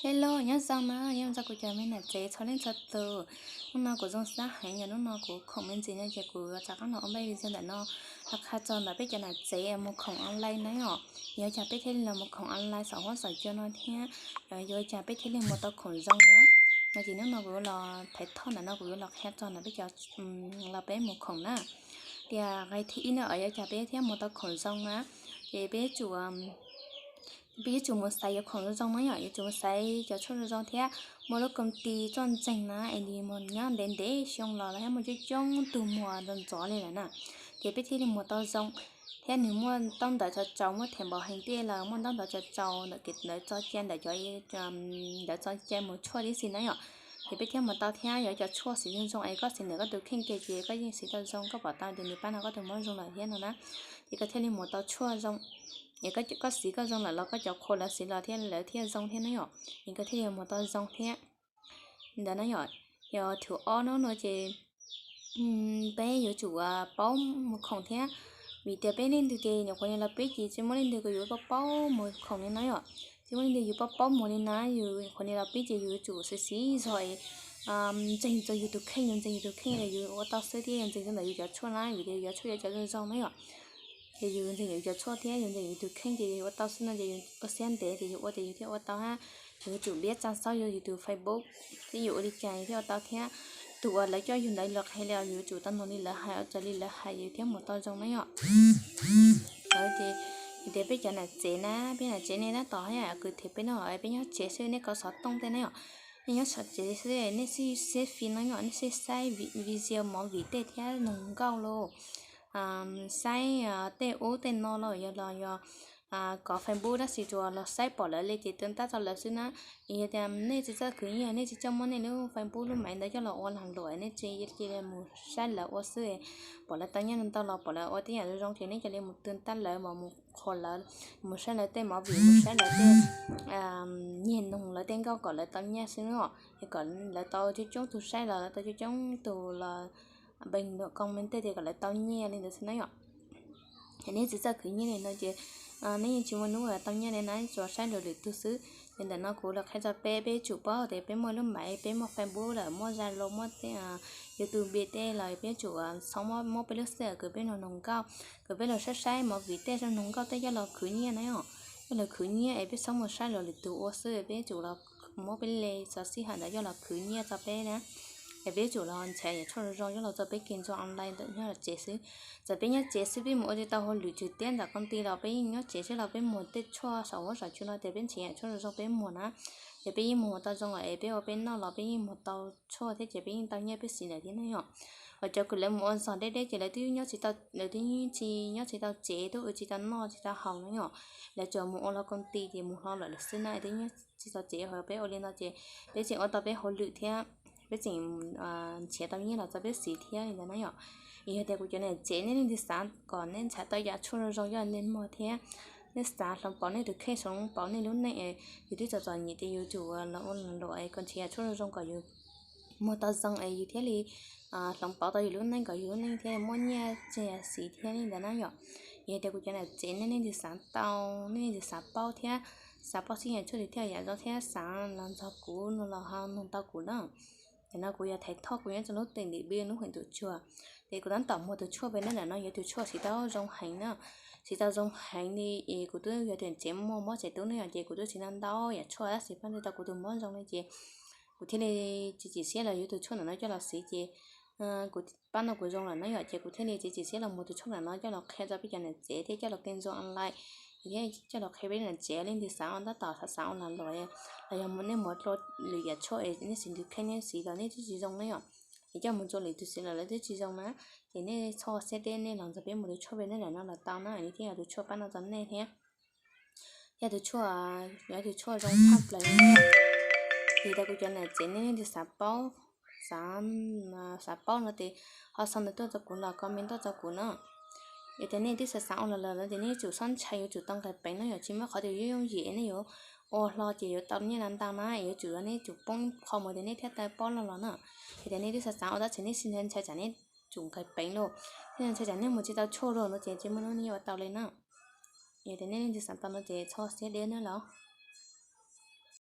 Hello, nyob zoo na, nyob zoo kuv cov me nam tsev txhua leej txhua tus. Hnub no kuv zoo siab heev, yog hnub no kuv khoom me ntsis no ces kuv rov qab los ua npaj video ntawm no los qhia txog ntawm peb cov nam tsev mus khoom online na yom. Yuav cas peb thiaj li los mus khoom online saum huab saum cua no thiab yuav cas peb thiaj li mus tau khoom zoo na. No ces hnub no kuv yuav los thaiv thoj ntawm no kuv yuav los qhia txog ntawm peb cov, los peb mus khoom na. Tias nqe thib ib no yuav cas peb thiaj mus tau khoom zoo na, ces peb yuav tsum peb yuav tsum mus xaiv yuav khoom zoo zoo na yom, yuav tsum mus xaiv cov tshuaj zoo zoo thiab muaj lub koom ti txoj ntseeg na es nws mus nyob ntev ntev xyoo los los thiab muaj coob coob tug muag ntxov ntxov li lawm na, ces peb thiaj li mus tau zoo. Thiab nws muaj ntaub ntawv tsaus tsaus, muaj them npau heev tej los muaj ntaub ntawv tsaus tsaus ntawm kev ntawv txo cai ntawm cov ntawv txo cai mus tshuaj tib si na yom, ces peb thiaj mus tau thiab. Yog cov tshuaj siv zoo zoo es koj siv ntawm koj tus kheej ces koj yeej siv tau zoo, koj pom tau tias nws pab no koj tus mob zoo lawm thiab no na, ces koj thiaj li mus tau tshuaj zoo. Es koj siv koj zoo lawm los koj cov qhua lawv siv los thiab lawv thiaj zoo thiab na yom, es koj thiaj li mus tau zoo thiab. Ntawd na yom, yog thib ob no no ces peb yuav tsum paub mus khoom thiab, vim tias peb leej twg ces nyuam qhuav ni los pib ces tsis muaj leej twg kom yus paub paub mus khoom li no yom, tsis muaj leej twg yus paub paub mus li na, yus nyuam qhuav ni los pib ces yus yuav tsum siv siv zog ntseeg txog yus tus kheej, yus ntseeg yus tus kheej yus ua tau xwb thiab yus ntseeg txog ntawm yus cov tshuaj na, vim tias yus cov tshuaj yuav cov zoo zoo na yom. Ces yus ntseeg yus cov tshuaj thiab yus ntseeg yus tus kheej ces yus ua tau xwb no ces yus ua siab ntev ces yus ua tias yus thiaj ua tau hab. Yus yuav tsum npiab tsa xaub yus tus Facebook thiab yus ua li cas yus thiaj ua tau thiab. Tus uas lawv coj yus ntawd los qhia li yus yuav tsum tau mloog li lawv hais, ua raws li lawv hais yus thiaj mus tau zoo na yom. Ces tias peb cov nam tsev na, peb nam tsev nej tab tom haj yam kws them peb no, peb nyob tsev xwb nej kov xov tooj tej na yom. Nej nyob tsev xwb nej sib xeb fim no yom, nej sib saib video movie tej thiab noog nkauj los saib tej ub tej no los yog los yog kov Facebook tab sis tsuas los saib pom lawv li ces twv ntab txog lawv xwb na. Yog tias nej tsis txawj khwv nyiaj, nej tsis txawj muab nej lub Facebook lub maiv ntawd coj los ua lag luam, nej tsis cia li mus saib lawv ua xwb, pom lawv tau nyiaj ntau los pom lawv ua tej yam zoo zoo ces nej cia li mus twv ntab lawv mas mus qhuas lawv, mus saib lawv tej movie, mus saib lawv tej, nyiag noog lawv tej nkauj kom lawv tau nyiaj xwb os, es kom lawv tau coob coob tug saib los lawv tau coob coob tug los npeeg luam koo me tej tias kom lawv tau nyiaj li ntawd xwb na yom. Es nej tsis txawj khwv nyiaj li no ces nej yeej tsis muaj hnub tau nyiaj li na, tsuas saib luag lwm tug xwb. Ces ntawm no kuv los qhia txog peb, peb yuav tsum paub tias peb muaj lub maiv, peb muaj Facebook lawm, muaj Zalo, muaj YouTube tej los peb yuav tsum txhob muab peb lub xwb kws peb noog noog nkauj, kws peb los saib saib movie tej, saib noog nkauj tej coj los khwv nyiaj na yom. Coj los khwv nyiaj es peb txhob mus saib luag lwm tug ua xwb, peb yuav tsum los muab peb li xov xij hawm ntawd coj los khwv nyiaj txog peb na. Es peb yuav tsum los nrhiav yam tshuaj zoo zoo coj los txog peb kev ntxo online ntawm nyob tsev xwb. Txawm peb nyob tsev xwb peb mus ua tsis tau hauj lwm tsis tiab ntawm koom ti los peb nyob tsev xwb los peb muag tej tshuaj saum huab saum cua no tias peb nrhiav yam tshuaj zoo zoo peb muag na. Ces peb yeej muag tau zoo lawm es peb ua peb noj los peb yeej muag tau tshuaj thiab ces peb yeej tau nyiaj peb siv lawm thiab na yom. Hos cov kws lawv mus ua ntxog deb deb ces lawv twb nyob tsis tau, lawv twb tsis nyob tsis tau tsev, twb ua tsis tau noj tsis tau haus na yom. Lawv tsuas mus ua los koom ti ces mus hlo lawm lawm xwb na, twb nyob tsis tau tsev. Hos peb ua li no ces peb tseem ua tau peb hauj lwm thiab peb tseem nrhiav tau nyiaj los txog peb siv thiab li ntawd na yom. Es yog tias kuv cov niam tsev nej leej twg xav kom nej nrhiav tau yam tshuaj zoo zoo coj nej muag thiab nej xav hloov pauv nej tus kheej, hloov pauv nej lub neej, yus twb txom txom nyem ces yus tsum los ua lag luam kom nrhiav yam tshuaj zoo zoo kom yus muag tau zoo es yus thiaj li hloov pauv tau yus lub neej kom yus lub neej thiaj li muaj nyiaj tseg siv thiab li ntawd na yom. Yog tias kuv cov niam tsev nej leej twg xav tau, nej leej twg xav paub thiab xav paub txog yam tshuaj twg thiab yam zoo thiab xav los nrog kuv no los ho noog tau kuv na. Ces no kuv yog Thaiv Thoj, kuv nyob rau lub teem Dim Npis, lub heem Ntuj Tsuag. Ces kuv tab tom muag tus tshuaj pem ntawm no yog tus tshuaj siv tau zoo heev na, siv tau zoo heev li es kuv twb yog tias tsev muaj mob tsev tub ne yom, ces kuv twb siv tau ntau yam tshuaj tab sis pab ntej tau kuv tus mob zoo li ces kuv thiaj li tsis tsim siab los yuav tus tshuaj ntawm no coj los siv ces kuv pab no kuv zoo lawm na yom, ces kuv thiaj li tsis tsim siab los muag tus tshuaj ntawm no coj los qhia rau peb cov niam tsev thiab coj los kev ntxuag online, thiab coj los qhia peb niam tsev leej twg xav ua tab tom xav ua lag luam los yog nej muaj dua lwm yam tshuaj es nej siv tus kheej nej siv los nej twb tsis zoo na yom, es coj mus rau lwm tus siv los lawv twb tsis zoo na, ces nej txhob siab deb, nej los nrog peb muag tus tshuaj pem ntawm no los tau na, nws thiaj yog tus tshuaj pab no rau nej thiab. Yog tus tshuaj, yog tus tshuaj zoo tshaj plaws li. Ces tau kuv cov niam tsev nej leej twg xav paub, xav, xav paub no ces ho sau ntawv tuaj rau kuv los comment tuaj rau kuv na. Yog tias nej twb xav xav ua los lawm no ces nej yuav tsum txhob ntshai, yuav tsum tau nqis peev no yom, tsis muaj qhov twg yooj yooj yim nej yuav ua hlo ces yuav tau nyiaj los ntau na, yuav tsum yog nej tsum poob qho mus tias nej thiaj tau paub los los na. Yog tias nej twb xav xav ua tab sis nej tsis ntshai tsam nej tsum nqis peev lauj, nej ntshai tsam nej mus tsis tau tshuaj lauj no ces tsis muaj hnub nej yuav ua tau li na. Yog tias nej leej twg xav tau no ces txhob siab deb na los.